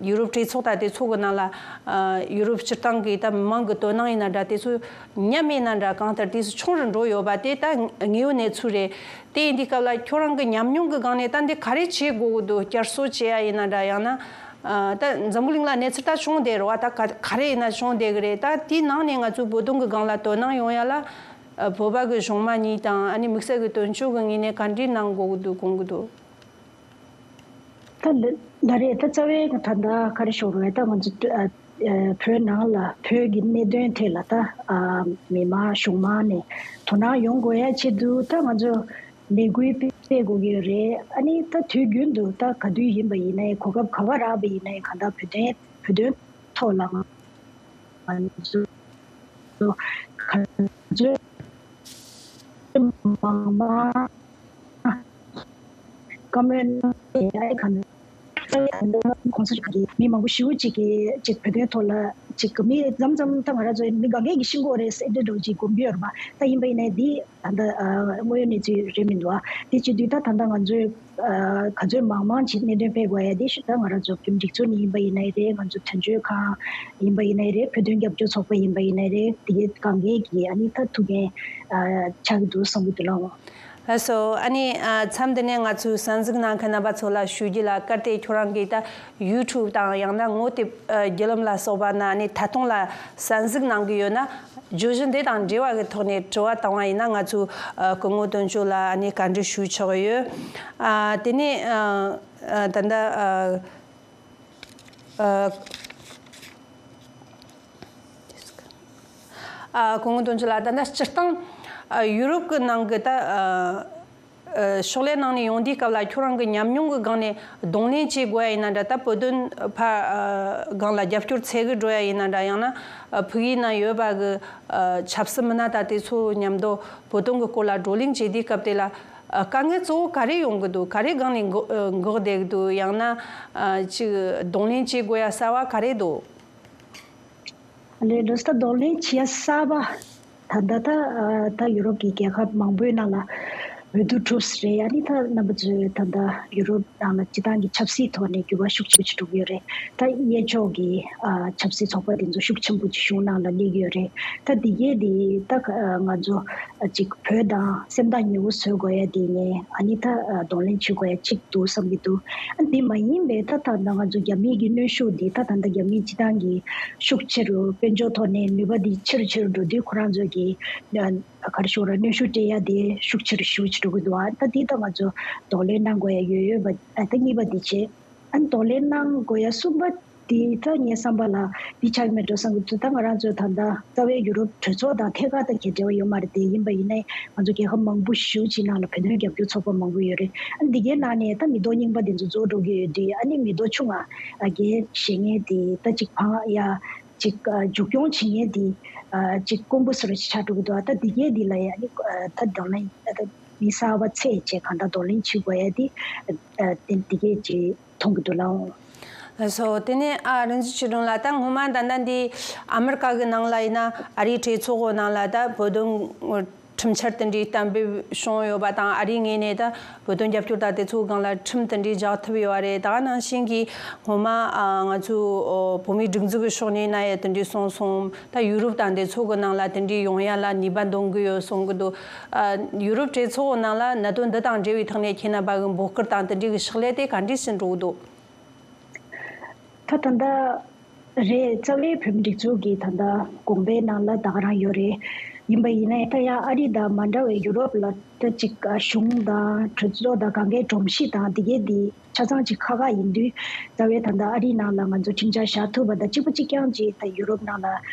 ཡུ་རོབ་གྲོས་ཚོགས་དང་དེ་ཚོ་གི་ནང་ལ་ཨ་ཡུ་རོབ་སྤྱིར་བཏང་གི་ད་མི་མང་གི་དོ་སྣང་ཡིན་ན་འདྲ། དེ་ཚོ་ཉམས་ཡིན་ན་འདྲ། གང་ལྟར་དེ་ཚོ་ཆུང་རུ་འགྲོ་ཡོད་པ་དེ་ད་དངོས་ཡོད་གནས་ཚུལ་རེད། དེ་ཡིན་དུས་སྐབས་ལ་ཁྱོད་རང་གི་ཉམས་མྱོང་གི་སྒང་ནས་ད་འདི་ག་རེ་བྱེད་དགོས་ཀྱི་འདུག་བསྐྱར་གསོ་བྱེད་ཡ་ཡིན་ན་འདྲ། ཡང་ན་ཨ་ད་འཛམ་བུ་གླིང་ལ་གནས་ཚུལ་ད་བྱུང་བསྡད་རེད་བ། ད་ག་ག་རེ་ཡིན་ན་བྱུང་བསྡད་ཀྱི་རེད། ད་དེའི་ནང་ནས་ང་ཚོའི་བོད་དོན་གྱི་སྒང་ལ་དོ་སྣང་ཡོང་ཡ་ལ་ཨ་བོད་པ་གི་གཞུང་མང་གཉིས་དང་ཨ་ནི་དམིགས་བསལ་གྱི་དོན་གཅོད་ཀྱི་ངོས་ནས་ག་འདྲའི་གནང་དགོས་ཀྱི་འདུག་དགོངས་ཀྱི་འདུག་ད་ལ་ལ་རེད། ད་རྩ་བའི་ད་ལྟ་ག་རེ་ཞུ་དགོས་རེད། ད་ང་ཚོ་ཨ་ཨ་བོད་ནང་ལ་བོད་ཀྱི་གནད་དོན་ཐད་ལ་ད་ཨ་མི་མང་གཞུང་མང་ནས་དོ་སྣང་ཡོང་དགོས་ཡ་ཆེད་དུ་ད་ང་ཚོ་ལས་འགུལ་སྤེལ་དགོས་ཀྱི་ཡོད་རེད། ཨ་ནི་ད་དུས་རྒྱུན་དུ་ད་ག་དུས་ཡིན་པ་ཡིན་ནའི་གོ་སྐབས་ག་བ་རག་པ་ཡིན་ནའི་གང་ལྟར་བོད་དོན་བོད་དོན་ཐོག་ལ་ང་ཚོ་ག་ཚོད་མང་མང་བཀའ་མོལ་གནང་ཡ་གང་། ད་ལྟ་གོང་ས་མཆོག་གིས་མི་མང་པོ་ཞེ་པོ་ཅིག་གིས་ཅིག་བོད་དོན་ཐོག་ལ་ཅིག་མི་མཚམས་མཚམས་ད་ང་རང་ཚོ་མི་གང་གས་ཀྱིས་ཤེས་ཀྱི་ཡོད་རེད་ཟེར་འདྲ་འདྲ་ཅིག་དགོངས་ཀྱི་ཡོད་རེད་པ། ད་ཡིན་པ་ཡིན་ནའི་འདི་ད་ལྟ་ཨ་དངོས་ཡོད་གནས་ཚུལ་རེད་མི་འདུག་ཨ། དེ་བྱེད་དུས་ད་ད་ལྟ་ང་ཚོས་ཨ་ག་ཚོད་མང་མང་ཅིག་གནད་དོན་སྤེལ་དགོས་ཡ་དེ་ཞུ། ད་ང་རང་ཚོ་བོད་མི་སྒྲིག་འཛུགས་ནས་ཡིན་པ་ཡིན་ནའི་རེད། ང་ཚོ་དོན་གཅོད་ཁང་ཡིན་པ་ཡིན་ནའི་རེད། བོད་དོན་རྒྱབ་སྐྱོར་ཚོགས་པ་ཡིན་པ་ཡིན་ནའི་རེད། དེ་གའི་གང་གས་ཀྱིས་ཨ་ནི་ད་ཐུགས་འགན་ཨ་ཆགས་ཀྱི་འདུག་བསམ་གྱི་འདུག་ལགས། ལགས་སོ། ཨ་ནི་ཨ་མཚམས་འདི་ནས་ང་ཚོའི་གསན་གཟིགས་གནང་མཁན་རྣམ་པ་ཚོ་ལ་ཞུ་རྒྱུ་ལ། གལ་ཏེ་ཁྱོད་རང་གིས་ད་ཡུ་ཊུབ་དང་ཡང་ན་ངོ་དེབ་ཨ་བརྒྱུད་ལམ་ལ་སོགས་པ་ན་ཨ་ནི་ཐད་གཏོང་ལ་གསན་གཟིགས་གནང་གི་ཡོད་ན། བརྗོད་གཞི་འདི་དང་འབྲེལ་བ་གི་ཐོག་ནས་དྲི་བ་བཏང་བ་ཡིན་ན། ང་ཚོའི་ཨ་སྐུ་ངོ་དོན་གཅོད་ལ་ཨ་ནི་བཀའ་འདྲི་ཞུ་ཆོག་གི་ཡོད། ཨ་དེ་ནས་ཨ་ཨ་ད་ལྟ་ཨ་ཨ་ཨ་སྐུ་ངོ་དོན་གཅོད་ལགས། ད་ལྟ་སྤྱིར་བཏང་ཨ་ཡུ་རོབ་ཀྱི་ནང་གི་ད་ཨ་ཨ་ཕྱག་ལས་གནང་ནས་ཡོང་དུས་སྐབས་ལ་ཁྱོད་རང་གི་ཉམས་མྱོང་གི་སྒང་ནས་གདོང་ལེན་བྱེད་དགོས་ཡ་ཡིན་ན་འདྲ། ད་བོད་དོན་ཕར་ཨ་སྒང་ལ་རྒྱབ་སྐྱོར་འཚོལ་གི་འགྲོ་ཡ་ཡིན་ན་འདྲ། ཡང་ན་ཨ་ཕ་གིའི་ནང་ཡོད་པ་གི་ཨ་ཆབ་སྲིད་མི་སྣ་དང་དེ་ཚོ་མཉམ་དུ་བོད་དོན་གི་སྐོར་ལ་བགྲོ་གླེང་བྱེད་དུས་སྐབས་དེ་ལ་ཨ་དཀའ་ངལ་གཙོ་བོ་ག་རེ་ཡོང་གི་འདུག་ག་རེ་སྒང་ནས་འགོ་ཨ་འགོག་བསྡད་ཀྱི་འདུག་ཡང་ན་ཨ་ཅིག་གདོང་ལེན་བྱེད་དགོས་ཡ་གསར་བ་ག་རེ་འདུག་ལས་འགྲོ་ས་གདོང་ལེན་བྱེད་ཡ་གསར་པ། ད་ལྟ་ད་ཨ་ད་ཡུ་རོབ་ཀྱི་རྒྱལ་ཁབ་མང་པོའི་ནང་ལ་ འོས་བསྡུ་གྲུབ་ས་རེད། ཨ་ནི་ད་རྣམ་པ་ཚོས་ད་ལྟ་ཡུ་རོབ་ནང་ལ་སྤྱི་བཏང་གི་ཆབ་སྲིད་ཐོག་ནས་འགྱུར་བ་ཤུགས་ཆེན་པོ་ཅིག་འགྲོ་གི་ཡོད་རེད། ད་གཡས་ཕྱོགས་ཀྱི་ཨ་ཆབ་སྲིད་ཚོགས་པ་དེ་ཚོ་ཤུགས་ཆེན་པོ་ཅིག་གཞུང་ནང་ལ་སླེབས་ཀྱི་ཡོད་རེད། ད་འདི་གས་དེ་ད་ང་ཚོ་ཅིག་བོད་དང་སེམས་ཐག་ཉེ་བོ་བཟོ་དགོས་ཡ་དེ་ངས་ཨ་ནི་ད་གདོང་ལེན་བྱེད་དགོས་ཡ་ཅིག་འདུག་བསམ་གྱི་འདུག་ཨ་འདི་མ་ཡིན་པའི་ད་ད་ལྟ་ང་ཚོ་རྒྱ་མིའི་གི་གནོན་ཤུགས་འདི་ད་ད་ལྟ་རྒྱ་མིའི་སྤྱི་བཏང་གི་ཤུགས་ཆེ་རུ་དཔལ་འབྱོར་ཐོག་ནས་ནུས་པ་འདི་ཆེ་རུ་ཆེ་རུ་འགྲོ་དུས་ཁོ་རང་ཚོ་གི་ག་རེ་ཞུ་ར་གནོན་ཤུགས་སྤྲད་ཡ་དེ་ཤུགས་ཆེ་རུ་ཤུགས་ཆེ་རུ་འགྲོ་གི་འདུག་ཨ་ད་འདི་ད་ང་ཚོ་གདོང་ལེན་གནང་དགོས་ཡ་ཡོད་ཡོད་པ་ཨ་ད་གཉིས་པ་འདི་བྱས། ཨ་ནི་གདོང་ལེན་གནང་དགོས་ཡ་གསུམ་པ་དེ་ད་ངའི་བསམ་པ་ལ་འདི་ཆགས་ཀྱི་མེད་འགྲོ་བསམ་གྱི་འདུག་ད་ང་རང་ཚོ་ད་ལྟ་རྩ་བའི་ཡུ་རོབ་གྲོས་ཚོགས་དང་ཐད་ཀར་ད་གའི་འབྲེལ་བ་ཡོད་མ་རེད། དེ་ཡིན་པ་ཡིན་ནའི་ང་ཚོ་རྒྱལ་ཁབ་མང་པོ་ཞེ་པོ་ཅིག་ནང་ལ་བོད་དོན་རྒྱབ་སྐྱོར་ཚོགས་པ་མང་པོ་ཡོད་རེད། ཨ་ནི་འདི་གའི་ནང་ནས་ད་མི་ཐོག་རྙིང་པ་དེ་ཚོ་རྫོགས་འགྲོ་གི་ཡོད་དུས་ཨ་ནི་མི་ཐོག་ཆུང་ང་འགན་བཞེས་མཁན་དེ་ད་ཅིག་ཕང་ཡ་ཅིག་མཇུག་སྐྱོང་བྱེད་མཁན་དེ་ཅིག་དཀོན་པོ་བཟོ་འདྲ་ཅིག་ཆགས་འགྲོ་གི་འདུག་ཨ་ད་འདི་གའི་འདི་ལ་ཡ་ཨ་ནི་ད་གདོང་ལེན་ཨ་ད་མི་གསར་པ་ཚད་བཅས་གང་ལྟར་གདོང་ལེན་བྱེད་དགོས་ཡ་དེ་ཨ་དེ་འདི་གའི་ཅིག་མཐོང་གི་འདུག་ལགས། ལགས་སོ། དེ་ནས་ཨ་རིན་ཆེན་ཆོས་སྒྲོན་ལགས། ད་སྔོན་མ་ད་ལྟ་འདི་ཨ་མི་རི་ཀ་གི་ནང་ལ་ཡིན་ན་ཨ་རིའི་གྲོས་ཚོགས་གི་ནང་ལ་ད་བོད་དོན་ཁྲིམས་འཆར་དེ་འདྲའི་གཏན་འབེབས་བྱུང་ཡོད་པ་དང་ཨ་རིའི་ངོས་ནས་ད་བོད་དོན་རྒྱབ་སྐྱོར་དང་དེ་ཚོའི་སྒང་ལ་ཁྲིམས་དེ་འདྲའི་བཞག་ཐུབ་ཡོད་པ་རེད། ད་ག་ནང་བཞིན་གྱི་སྔོན་མ་ཨ་ང་ཚོའི་ཨོ་བོད་མིའི་སྒྲིག་འཛུགས་ཀྱི་ཕྱོགས་ནས་ན་ཡང་དེ་འདྲའི་གསུངས་སོང་། ད་ཡུ་རོབ་དང་དེ་ཚོ་གི་ནང་ལ་དེ་འདྲའི་ཡོང་ཡ་ལ་ནུས་པ་འདོན་གི་ཡོད་གསུང་གི་འདུག་ཨ་ཡུ་རོབ་གྲོས་ཚོགས་ནང་ལ་གནད་དོན་འདི་དང་འབྲེལ་བའི་ཐོག་ནས་ཁྱེད་རྣམ་པ་གི་འབོད་སྐུལ་དང་དེ་འདྲའི་གི་ཕྱག་ལས་དེ་ག་འདྲས་སེ་འགྲོ་གི་འདུག་ད་ད་ལྟ་རེད། རྩ་བའི་བོད་མི་སྒྲིག་འཛུགས་ཀྱི་ད་ལྟ་གོང་པའི་ནང་ལ་ད་ག་རང་ཡོད་རེད། ཡིན་པ་ཡིན་ན་ད་ཡང་ཨ་རི་དང་མ་འདྲ་བའི་ཡུ་རོབ་ལ་ད་ཅིག་གཞུང་དང་གྲོས་ཚོགས་དང་གང་གའི་སྒྲོམ་གཞི་དང་དེ་གའི་དེ་ཆ་ཚང་ཅིག་ཁག་ཁག་ཡིན་དུས་རྩ་བའི་ད་ལྟ་ཨ་རིའི་ནང་ལ་ང་ཚོ་ཁྲིམས་འཆར་བཞག་ཐུབ་པ་དང་གཅིག་པ་གཅིག་རྐྱང་ཅིག་ད་ཡུ་རོབ་ནང་ལ་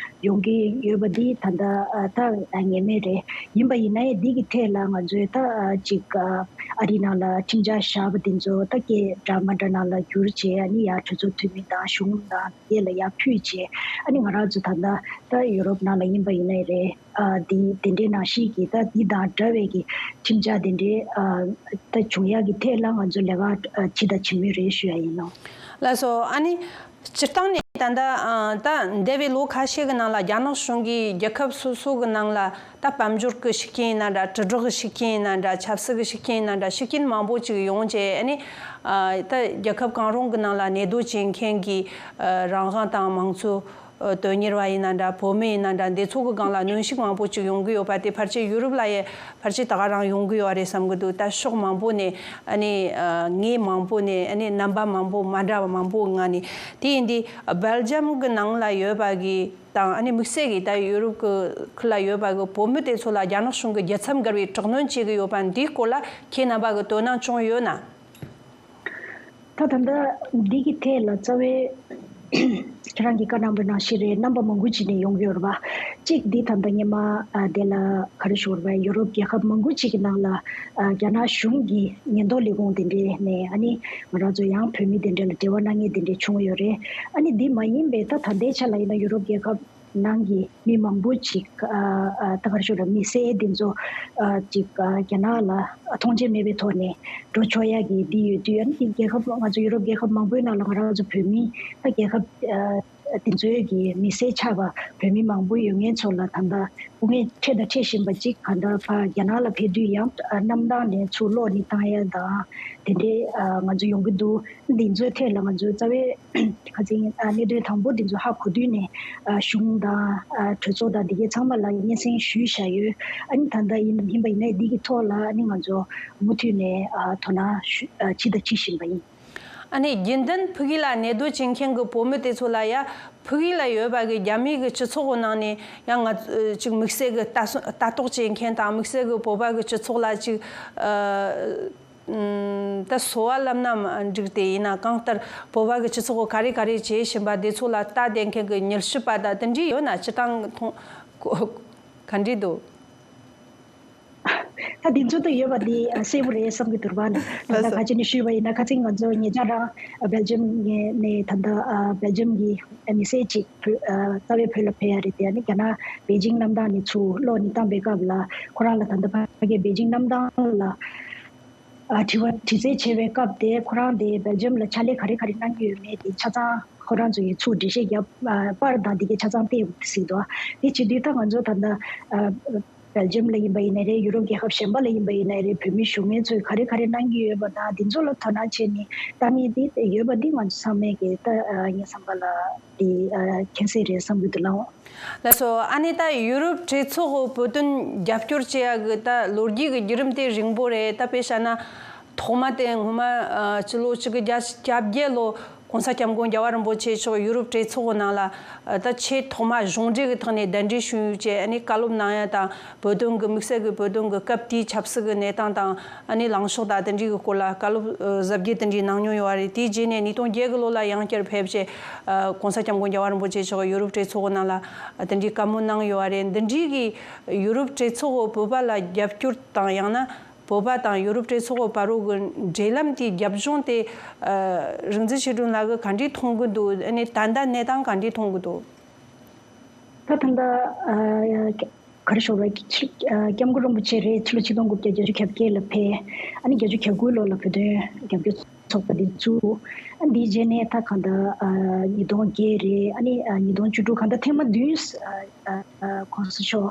ཡོང་གི་ཡོད་པ་འདི་ད་ལྟ་ཨ་ད་ངེས་མེད་རེད། ཡིན་པ་ཡིན་ན་ཡང་འདི་གི་ཐད་ལ་ང་ཚོས་ད་ཨ་ཅིག་ཨ་ཨ་རི་ནང་ལ་ཁྲིམས་འཆར་བཞག་པ་དེ་ཚོ་ད་སྐད་འདྲ་མ་འདྲ་ནང་ལ་བསྒྱུར་བྱས་ཨ་ནི་ཡར་གྲོས་ཚོགས་འཐུས་མི་དང་གཞུང་དང་དེ་ལ་ཡར་ཕུལ་བྱས་ཨ་ནི་ང་རང་ཚོ་ད་ལྟ་ད་ཡུ་རོབ་ནང་ལ་ཡིན་པ་ཡིན་ན་རེད། ཨ་འདི་དེ་འདྲའི་ནང་བཞིན་གྱི་ད་འདི་དང་འདྲ་བའི་གི་ཁྲིམས་འཆར་དེ་འདྲའི་ཨ་ད་བྱུང་ཡག་གི་ཐད་ལ་ང་ཚོ་ལས་ཀ་ཨ་བྱེད་དང་བྱེད་མུས་རེད་ཞུ་ཡ་ཡིན་ནོ། ལགས་སོ། ཨ་ནི་སྤྱིར་བཏང་ནས་ད་ལྟ་ཨ་ད་འདས་པའི་ལོ་ཁ་ཤས་ཀྱི་ནང་ལ་རྒྱ་ནག་གཞུང་གིས་རྒྱལ་ཁབ་སོ་སོ་གི་ནང་ལ་ད་དཔལ་འབྱོར་གྱི་ཤུགས་རྐྱེན་ཡིན་ན་འདྲ། དྲིལ་བསྒྲགས་ཀྱི་ཤུགས་རྐྱེན་ཡིན་ན་འདྲ། ཆབ་སྲིད་ཀྱི་ཤུགས་རྐྱེན་ཡིན་ན་འདྲ། ཤུགས་རྐྱེན་མང་པོ་ཅིག་ཡོང་བྱས་ཨ་ནི་ཨ་ད་རྒྱལ་ཁབ་གང་རུང་གི་ནང་ལ་གནས་སྡོད་བྱེད་མཁན་གྱི་ཨ་རང་དབང་དང་མང་གཙོ་ཨ་དོན་གཉེར་བ་ཡིན་ན་འདྲ། བོད་མི་ཡིན་ན་འདྲ། འདི་ཚོ་གི་སྒང་ལ་གནོན་ཤུགས་མང་པོ་ཅིག་ཡོང་གི་ཡོད་པ་དེ་ཕལ་ཆེར་ཡུ་རོབ་ལ་ཡང་ཕལ་ཆེར་ད་ག་རང་ཡོང་གི་ཡོད་རེད་བསམ་གི་འདུག་ད་ཕྱོགས་མང་པོ་ནས་ཨ་ནི་ཨ་ངོས་མང་པོ་ནས་ཨ་ནི་རྣམ་པ་མང་པོ་མ་འདྲ་བ་མང་པོ་ངང་ནས། དེ་ཡིན་དུས་སྦེལ་ཇམ་གི་ནང་ལ་ཡོད་པ་གི་དང་ཨ་ནི་དམིགས་བསལ་གྱི་ད་ཡུ་རོབ་ཀྱི་ཁུལ་ལ་ཡོད་པ་གི་བོད་མི་དེ་ཚོ་ལ་རྒྱ་ནག་གཞུང་གིས་རྒྱལ་མཚམས་བསྒར་བའི་དྲག་གནོན་བྱེད་ཀྱི་ཡོད་པ་འདིའི་སྐོར་ལ་ཁྱེད་རྣམ་པ་གི་དོ་སྣང་བྱུང་ཡོད་ན། ད་ད་ལྟ་འདི་གི་ཐད་ལ་རྩ་བའི་ཁྱེད་རང་གི་བཀའ་གནང་པའི་ནང་བཞིན་རེད། རྣམ་པ་མང་པོ་ཅིག་ནས་ཡོང་གི་ཡོད་རེད་པ། གཅིག་འདི་ད་ལྟ་སྔོན་མ་ཨ་དེ་ལ་ག་རེ་ཞུ་དགོས་རེད་པ། ཡུ་རོབ་རྒྱལ་ཁབ་མང་པོ་ཅིག་གི་ནང་ལ་ཨ་རྒྱ་ནག་གཞུང་གི་ཉེན་རྟོག་ལས་ཁུངས་དེ་འདྲས་ནས་ཨ་ནི་ང་རང་ཚོ་ཡང་བོད་མི་དེ་འདྲས་ལ་འབྲེལ་བ་གནང་མཁན་དེ་འདྲས་བྱུང་ཡོད་རེད། ཨ་ནི་འདི་མ་ཡིན་པའི་ད་ད་ལྟའི་ཆ་ལ་ཡིན་ན་ཡུ་རོབ་རྒྱལ་ཁབ་ནང་གི་མི་མང་པོ་ཅིག་ཨ་ཨ་ད་ག་རེ་ཞུ་ར། མི་སེར་དེ་ཚོ་ཨ་ཅིག་ཨ་རྒྱ་ནག་ལ་ཐོངས་མཆན་མེད་པའི་ཐོག་ནས་འགྲོ་ཆོག་ཡ་གི་འདི་ཡོད་དུས། ཨ་ནི་རྒྱལ་ཁབ་ང་ཚོ་ཡུ་རོབ་རྒྱལ་ཁབ་མང་པོའི་ནང་ལ་ང་རང་ཚོ་བོད་མི་ད་རྒྱལ་ཁབ་ཨ་དེ་ཚོའི་གི་མི་སེར་ཆགས་པ་བོད་མི་མང་པོ་ཡོད་མཁན་ཚོ་ལ་ད་ལྟ་སྐུ་ངལ་འཕྲད་དང་འཕྲད་བཞིན་པ་ཅིག་གང་ལྟར་ཕར་རྒྱ་ནག་ལ་ཕེབས་དུས་ཡང་ཨ་གནམ་ཐང་ནས་ཚུར་གློག་བརྙན་བཏང་ཡ་དང་དེ་འདྲའི་ཨ་ང་ཚོ་ཡོང་གི་འདུག་འདི་ཚོའི་ཐད་ལ་ང་ཚོས་རྩ་བའི་ཁ་སང་ཨ་གནད་དོན་དང་པོ་འདི་ཚོ་ཧ་གོ་དུས་ནས་ཨ་གཞུང་དང་ཨ་གྲོས་ཚོགས་དང་འདི་གའི་ཚང་མ་ལ་སྙན་སེང་ཞུས་བཞག་ཡོད། ཨ་ནི་ད་ལྟ་ཡིན་ཡིན་པ་ཡིན་ན་འདི་གི་ཐོག་ལ་ཨ་ནི་ང་ཚོ་མུ་མཐུད་ནས་ཨ་དོ་སྣང་ཞུ་ཨ་བྱས་དང་བྱེད་བཞིན་པ་ཡིན། ཨ་ནི་རྒྱུན་ལྡན་ཕ་གི་ལ་གནས་སྡོད་བྱེད་མཁན་གྱི་བོད་མི་དེ་ཚོ་ལ་ཡ་ཕ་གི་ལ་ཡོད་པ་གི་རྒྱ་མི་གི་སྤྱི་ཚོགས་ནང་ནས་ཡང་ང་ཅིག་དམིགས་བསལ་གི་ལྟ་སྲུང་ལྟ་རྟོག་བྱེད་མཁན་དང་དམིགས་བསལ་གི་བོད་པ་གི་སྤྱི་ཚོགས་ལ་ཅིག་ཨ། ཨམ། ད་གསོ་བ་ལབ་ན་མ་འགྲིག་སྟེ་ཡིན་ན་གང་ལྟར་བོད་པ་གི་སྤྱི་ཚོགས་ག་རེ་ག་རེ་བྱེད་བཞིན་པ་དེ་ཚོ་ལ་ལྟ་བསྡད་མཁན་གི་མྱུལ་ཞིབ་པ་དང་དེ་འདྲ་ཡོད་ན་སྤྱིར་བཏང་མཐོང་ག་འདྲ་འདུག་ད་དེ་ཚོ་ད་ཡོད་པ་དེ་གསལ་པོ་རེད་བསམ་གི་འདུག་པ། ད་ལྟ་ལགས་སོ། ཁ་ཅིག་ནས་ཞུས་པ་ཡིན་ན་ཁ་སང་ང་ཚོ་ཉེ་ཆར་རང་སྦེལ་ཇམ་ནས་ད་ལྟ་སྦེལ་ཇམ་གི་མི་སེར་ཅིག་རྩ་བའི་བོད་ལ་ཕེབས་ཡ་རེད་དེ། ཨ་ནི་རྒྱ་ནག་པེ་ཅིང་གནམ་ཐང་ནས་ཚུར་གློག་བརྙན་བཏང་པའི་སྐབས་ལ་ཁོ་རང་ལ་ད་ལྟ་ཕ་གིའི་པེ་ཅིང་གནམ་ཐང་ལ། ཨ་དྲི་བ་དྲི་རྩད་བྱས་པའི་སྐབས་དེ་ཁོ་རང་དེ་སྦེལ་ཇམ་ལ་ཕྱག་ལས་ག་རེ་ག་རེ་གནང་གི་ཡོད་མེད་དེ་ཆ་ཚང་ཁོ་རང་ཚོ་ཡིས་ཚུར་འགྲེལ་བཤད་རྒྱབ་ཨ་པར་དང་དེ་གའི་ཆ་ཚང་སྟེར་ཟིག་འདུག་དེ་བྱེད་དུས་ད་ང་ཚོ་ད་ལྟ་ཨ་ སྦེལ་ཇམ་ལ་ཡིན་པ་ཡིན་ནའི་རེད། ཡུ་རོབ་རྒྱལ་ཁབ་གཞན་པ་ལ་ཡིན་པ་ཡིན་ནའི་རེད། བོད་མི་བཞུགས་མཁན་ཚོས་ག་རེ་ག་རེ་གནང་གི་ཡོད་པ་དང་འདི་ཚོ་ལ་དོ་སྣང་བྱས་ནས་ལྟ་མཁན་དེ་ཡོད་པ་འདི་ང་ཚོ་ཚང་མས་ཀྱི་ད་ངའི་བསམ་པ་ལ་འདི་མཁྱེན་གསལ་རེད་བསམ་གྱི་འདུག་ལགས། ལགས་སོ། ཨ་ནི་ད་ཡུ་རོབ་གྲོས་ཚོགས་བོད་དོན་རྒྱབ་སྐྱོར་བྱེད་ཡག་གི་ད་ལོ་རྒྱུས་ཀྱི་བརྒྱུད་རིམ་དེ་རིང་པོ་རེད། ད་དཔེ་བཞག་ན་ཐོག་མ་དེ་སྔོན་མ་ཨ་སྤྱི་ལོ་གཅིག་དགུ་བརྒྱ་བརྒྱད་ལོ་༸གོང་ས་༸སྐྱབས་མགོན་རྒྱལ་བ་རིན་པོ་ཆེ་མཆོག་ཡུ་རོབ་གྲོས་ཚོགས་ཀྱི་ནང་ལ་ཨ་ད་ཆེས་ཐོག་མ་གཞུང་འབྲེལ་གྱི་ཐོག་ནས་གདན་འདྲེན་ཞུས་བྱས། ཨ་ནི་བཀའ་སློབ་གནང་ཡ་དང་བོད་དོན་གྱི་དམིགས་བསལ་གྱི་བོད་དོན་གྱི་སྐབས་དེའི་ཆབ་སྲིད་ཀྱི་གནས་སྟངས་དང་། ཨ་ནི་ལངས་ཕྱོགས་དང་དེ་འདྲའི་གི་སྐོར་ལ་བཀའ་སློབ་ཨ་གཟབ་རྒྱས་དེ་འདྲའི་གནང་མྱོང་ཡོད་རེད། དེའི་རྗེས་ནས་ཉིས་སྟོང་བརྒྱད་གི་ལོ་ལ་ཡང་བསྐྱར་ཕེབས་བྱས་ཨ་༸གོང་ས་༸སྐྱབས་མགོན་རྒྱལ་བ་རིན་པོ་ཆེ་མཆོག་ཡུ་རོབ་གྲོས་ཚོགས་ཀྱི་ནང་ལ་ཨ་དེ་འདྲའི་བཀའ་མོལ་གནང་ཡོད་རེད། འདི་འདྲའི་གི་ཡུ་རོབ་གྲོས་ཚོགས་བོད་པ་ལ་རྒྱབ་སྐྱོར་དང་ཡང་ན་བོད་པ་དང་ཡུ་རོབ་གྲོས་ཚོགས་བར་རོ་གི་འབྲེལ་ལམ་དེའི་རྒྱབ་ལྗོངས་དེ་ཨ་རིག་འཛིན་ཆོས་སྒྲོན་ལགས་ཀྱིས་ག་འདྲའི་མཐོང་གི་འདུག་ཨ་ནི་ད་ལྟ་གནས་སྟངས་ག་འདྲའི་མཐོང་གི་འདུག་ད་ད་ལྟ་ཨ་ག་རེ་ཞུ་དགོས་རེད། ཨ་༸སྐྱབས་མགོན་རིན་པོ་ཆེ་རེད། ཕྱི་ལོ་ཆིག་སྟོང་དགུ་བརྒྱ་བརྒྱད་ཅུ་གྱ་བརྒྱད་ལ་ཕེབས། ཨ་ནི་བརྒྱད་ཅུ་གྱ་དགུ་ལོ་ལ་བོད་དོན་རྒྱབ་སྐྱོར་ཚོགས་པ་འདི་བཙུགས། ཨ་འདིའི་རྗེས་ནས་ད་གང་ལྟར་ཨ་ཉིས་སྟོང་བརྒྱད་རེད། ཨ་ནི་ཨ་ཉིས་སྟོང་བཅུ་དྲུག་གང་ལྟར་ཐེངས་མ་བདུན་ཨ་ཨ་༸གོང་ས་མཆོག་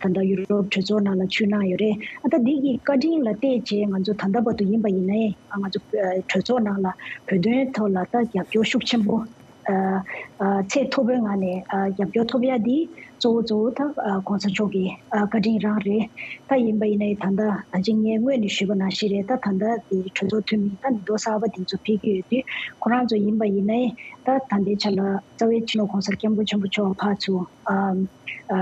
ད་ལྟ་ཡུ་རོབ་གྲོས་ཚོགས་ནང་ལ་ཆིབས་གནང་ཡོད་རེད། ཨ་ད་འདི་གི་བཀའ་དྲིན་ལ་བལྟས་བྱས་ང་ཚོ་ད་ལྟ་བར་དུ་ཡིན་པ་ཡིན་ནའི་ཨ་ང་ཚོ་ཨ་གྲོས་ཚོགས་ནང་ལ་བོད་དོན་ཐོག་ལ་ད་རྒྱབ་སྐྱོར་ཤུགས་ཆེན་པོ་ཨ་ཨ་ཚད་མཐོ་པོའི་ངང་ནས་ཨ་རྒྱབ་སྐྱོར་ཐོབ་ཡ་འདི་གཙོ་བོ་གཙོ་བོ་ད་ཨ་༸གོང་ས་མཆོག་གི་ཨ་བཀའ་དྲིན་རང་རེད། ད་ཡིན་པ་ཡིན་ནའི་ད་ལྟ་ད་ཅི་ངས་སྔོན་ནས་ཞུས་པ་ནང་བཞིན་རེད། ད་ད་ལྟ་དེ་གྲོས་ཚོགས་འཐུས་མི་ད་མི་ཐོག་གསར་པ་དེ་ཚོ་ཕེབས་ཀྱི་ཡོད་དུས་ཁོ་རང་ཚོ་ཡིན་པ་ཡིན་ནའི་ད་ད་ལྟའི་ཆ་ལ་རྩ་བའི་སྤྱི་ནོར་༸གོང་ས་༸སྐྱབས་མགོན་ཆེན་པོ་མཆོག་ཕར་ཚུར་ཨ་ཨ་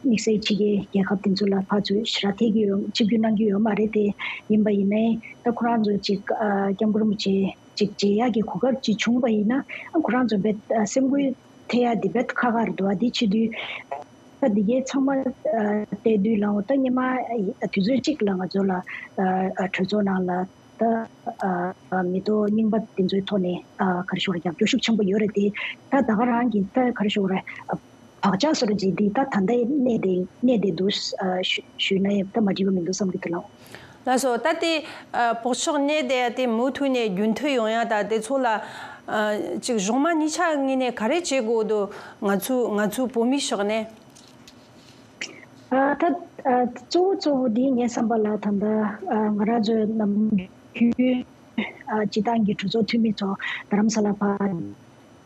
དམིགས་བསལ་ཕྱི་རྒྱལ་རྒྱལ་ཁབ་དེ་ཚོ་ལ་ཕར་ཚུར་ཞེ་དྲག་ཕེབས་ཀྱི་ཡོད། ཆིབས་བསྒྱུར་གནང་གི་ཡོད་མ་རེད་དེ། ཡིན་པ་ཡིན་ནའི་ད་ཁོ་རང་ཚོ་ཅིག་ཨ་༸སྐྱབས་མགོན་རིན་པོ་ཆེ་ཅིག་མཇལ་ཡག་གི་གོ་སྐབས་ཅིག་བྱུང་བ་ཡིན་ན་ཨ་ཁོ་རང་ཚོ་རྦད་ཨ་སེམས་འགུལ་ཐེབས་ཡག་དེ་རྦད་ཁག་ཁག་རེད་འདུག་ཨ་དེ་བྱེད་དུས་ད་འདི་གའི་ཚང་མ་ཨ་བལྟས་དུས་ལའང་ད་སྔོན་མ་ཨ་དུས་ཚོད་གཅིག་ལ་ང་ཚོ་ལ་ཨ་ཨ་གྲོས་ཚོགས་ནང་ལ་ད་ཨ་ཨ་མི་ཐོག་རྙིང་པ་དེ་ཚོའི་ཐོག་ནས་ཨ་ག་རེ་ཞུ་དགོས་རེད། རྒྱབ་སྐྱོར་ཤུགས་ཆེན་པོ་ཡོད་རེད་དེ། ད་ད་ག་རང་གི་ད་ག་རེ་ཞུ་དགོས་རེད། ཨ་བག་ཆགས་བཟོ་འདྲ་ཅིག་འདི་ད་ད་ལྟའི་གནས་དེ་གནས་དེ་འདུག་ཨ་ཞུ་ཞུས་ན་ཡང་ད་མ་འགྲིག་པ་མི་འདུག་བསམ་གྱི་འདུག་ལགས། ལགས་སོ། ད་དེ་ཨ་བག་ཆགས་གནས་དེ་དེ་མུ་མཐུད་ནས་རྒྱུན་མཐུད་ཡོང་ཡ་ད་དེ་ཚོ་ལ་ཨ་ཅིག་གཞུང་མང་གཉིས་ཆ་ངོས་ནས་ག་རེ་བྱེད་དགོས་འདུག་ང་ཚོ་ང་ཚོ་བོད་མིའི་ཕྱོགས་ནས། ཨ་ད་ཨ་གཙོ་བོ་གཙོ་བོ་འདི་ངའི་བསམ་པ་ལ་ད་ལྟ་ཨ་ང་རང་ཚོའི་ནམ་རྒྱུན་ཨ་སྤྱི་བཏང་གི་གྲོས་ཚོགས་འཐུས་མི་ཚོ་རྡ་རམ་ས་ལ་ཕར་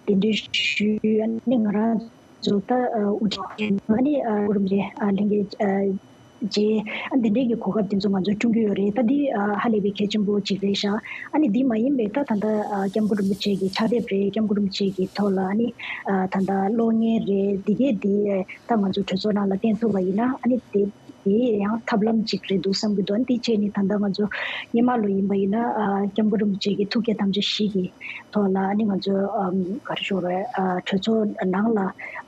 གདན་འདྲེན་ཞུས། ཨ་ནི་ང་རང་ཚོ་ད་ཨ་དབུ་ཁྲིད་ཨ་ནི་ཨ་གུ་རུ་རིན་པོ་ཆེ་ཨ་ལྷན་རྒྱས་ཨ་རྗེས་ཨ་འདི་འདྲའི་གི་གོ་སྐབས་དེ་ཚོ་ང་ཚོ་བསྐྲུན་གྱི་ཡོད་རེད། ད་འདི་ཨ་ཧ་ལས་པའི་གལ་ཆེན་པོ་ཅིག་རེད་ཤག་ཨ་ནི་འདི་མ་ཡིན་པའི་ད་ད་ལྟ་ཨ་སྐྱབས་མགོན་རིན་པོ་ཆེ་གི་ཕྱག་དེབ་རེད། སྐྱབས་མགོན་རིན་པོ་ཆེ་གི་ཐོག་ལ་ཨ་ནི་ཨ་ད་ལྟ་གློག་བརྙན་རེད། འདི་གས་འདི་ད་ང་ཚོ་གྲོས་ཚོགས་ནང་ལ་བསྟན་ཐུབ་པ་ཡིན་ན་ཨ་ནི་དེ་དེ་ཡང་ཐབས་ལམ་ཅིག་རེད་འདུག་བསམ་གྱི་འདུག་ཨ་ནི་དེ་བྱས་ནས་ད་ལྟ་ང་ཚོ་སྔོན་མ་ལོ་ཡིན་པ་ཡིན་ན་ཨ་སྐྱབས་མགོན་རིན་པོ་ཆེ་གི་ཐུགས་བསྐྱེད་དམ་བཅའ་བཞི་གི་ཐོག་ལ་ཨ་ནི་ང་ཚོ་ཨམ་ག་རེ་ཞུ་དགོས་རེད། ཨ་གྲོས་ཚོགས་ནང་ལ་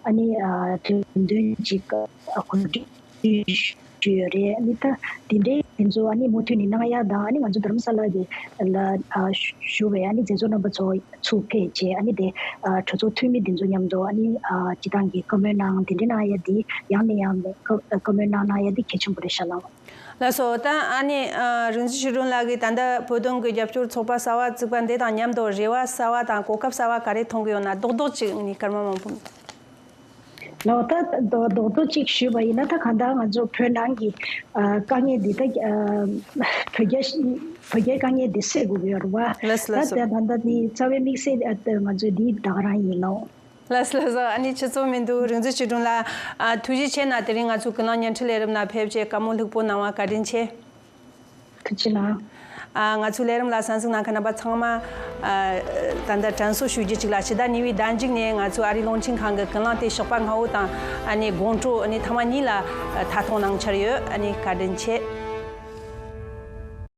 ཨ་ནི་ཨ་དྲན་འདུན་ཅིག་ཨ་གོ་སྒྲིག་ཞུས་ཡོད་རེད། ཨ་ནི་ད་དེ་འདྲའི་དེ་ཚོ་ཨ་ནི་མུ་མཐུད་ནས་གནང་ཡ་དང་། ཨ་ནི་ང་ཚོ་རྡ་རམ་ས་ལ་གི་ལ་ཨ་བཞུགས་པའི་ཨ་ནི་མཛད་གཙོ་རྣམ་པ་ཚོ་ཚུར་ཕེབས་བྱས་ཨ་ནི་དེ་ཨ་གྲོས་ཚོགས་འཐུས་མི་དེ་ཚོ་མཉམ་དུ་ཨ་ནི་ཨ་སྤྱི་བཏང་གི་བཀའ་མོལ་གནང་། དེ་འདྲ་གནང་ཡ་དེ་ཡང་ནས་ཡང་བཀའ་བཀའ་མོལ་གནང་གནང་ཡ་དེ་གལ་ཆེན་པོ་རེད་ཤག་ལགས། ལགས་སོ། ད་ཨ་ནི་ཨ་རིག་འཛིན་ཆོས་སྒྲོན་ལགས་ཀྱིས་ད་ལྟ་བོད་དོན་གྱི་རྒྱབ་སྐྱོར་ཚོགས་པ་གསར་བ་བཙུགས་པ་འདི་དང་མཉམ་དུ་རེ་བ་གསར་བ་དང་གོ་སྐབས་གསར་བ་ག་རེ་མཐོང་གི་ཡོད་ན་རྡོག་རྡོག་ཅིག་ནི་སྐར་མ་མང་པོ། ལགས། ད་རྡོག་རྡོག་རྡོག་ཅིག་ཞུས་པ་ཡིན་ན་ད་གང་ལྟར་ང་ཚོ་བོད་ནང་གི་ཨ་དཀའ་ངལ་འདི་ད་ཨ་བོད་རྒྱ་བོད་རྒྱའི་དཀའ་ངལ་འདི་སེལ་དགོས་ཀྱི་ཡོད་རེད་བ། ལགས་སོ། ལགས་སོ། ད་ད་ད་ད་འདི་རྩ་བའི་དམིགས་བསལ་ཨ་ད་ང་ཚོ་འདི་ད་ག་རང་ཡིན་ལགས། ལགས་སོ་ལགས་སོ། ཨ་ནི་ཆུ་ཚོད་མི་འདུག་རིག་འཛིན་ཆོས་སྒྲོན་ལགས། ཨ་ཐུགས་རྗེ་ཆེ་གནང་། དེ་རིང་ང་ཚོའི་ཀུན་གླེང་བརྙན་འཕྲིན་ལས་རིམ་ནང་ཕེབས་བྱས་བཀའ་མོལ་ལྷུག་པོ་གནང་བ་བཀའ་དྲིན་ཆེ། ཐུགས་རྗེ་གནང་། ཨ་ང་ཚོའི་ལས་རིམ་ལ་གསན་གཟིགས་གནང་མཁན་རྣམ་པ་ཚང་མ་ཨ་ད་ལྟ་དྲན་གསོ་ཞུ་རྒྱུ་གཅིག་ལ། ཕྱི་ཟླ་གཉིས་པའི་ཟླ་མཇུག་ནས་ང་ཚོའི་ཨ་རིའི་རླུང་འཕྲིན་ཁང་གི་ཀུན་གླེང་དེ་ཞོགས་པ་སྔ་པོ་དང་ཨ་ནི་དགོང་དྲོ་ཨ་ནི་ཐེངས་མ་གཉིས་ལ་མཐའ་མཚམས་གནང་འཆར་ཡོད། ཨ་ནི་བཀའ་དྲིན་ཆེ།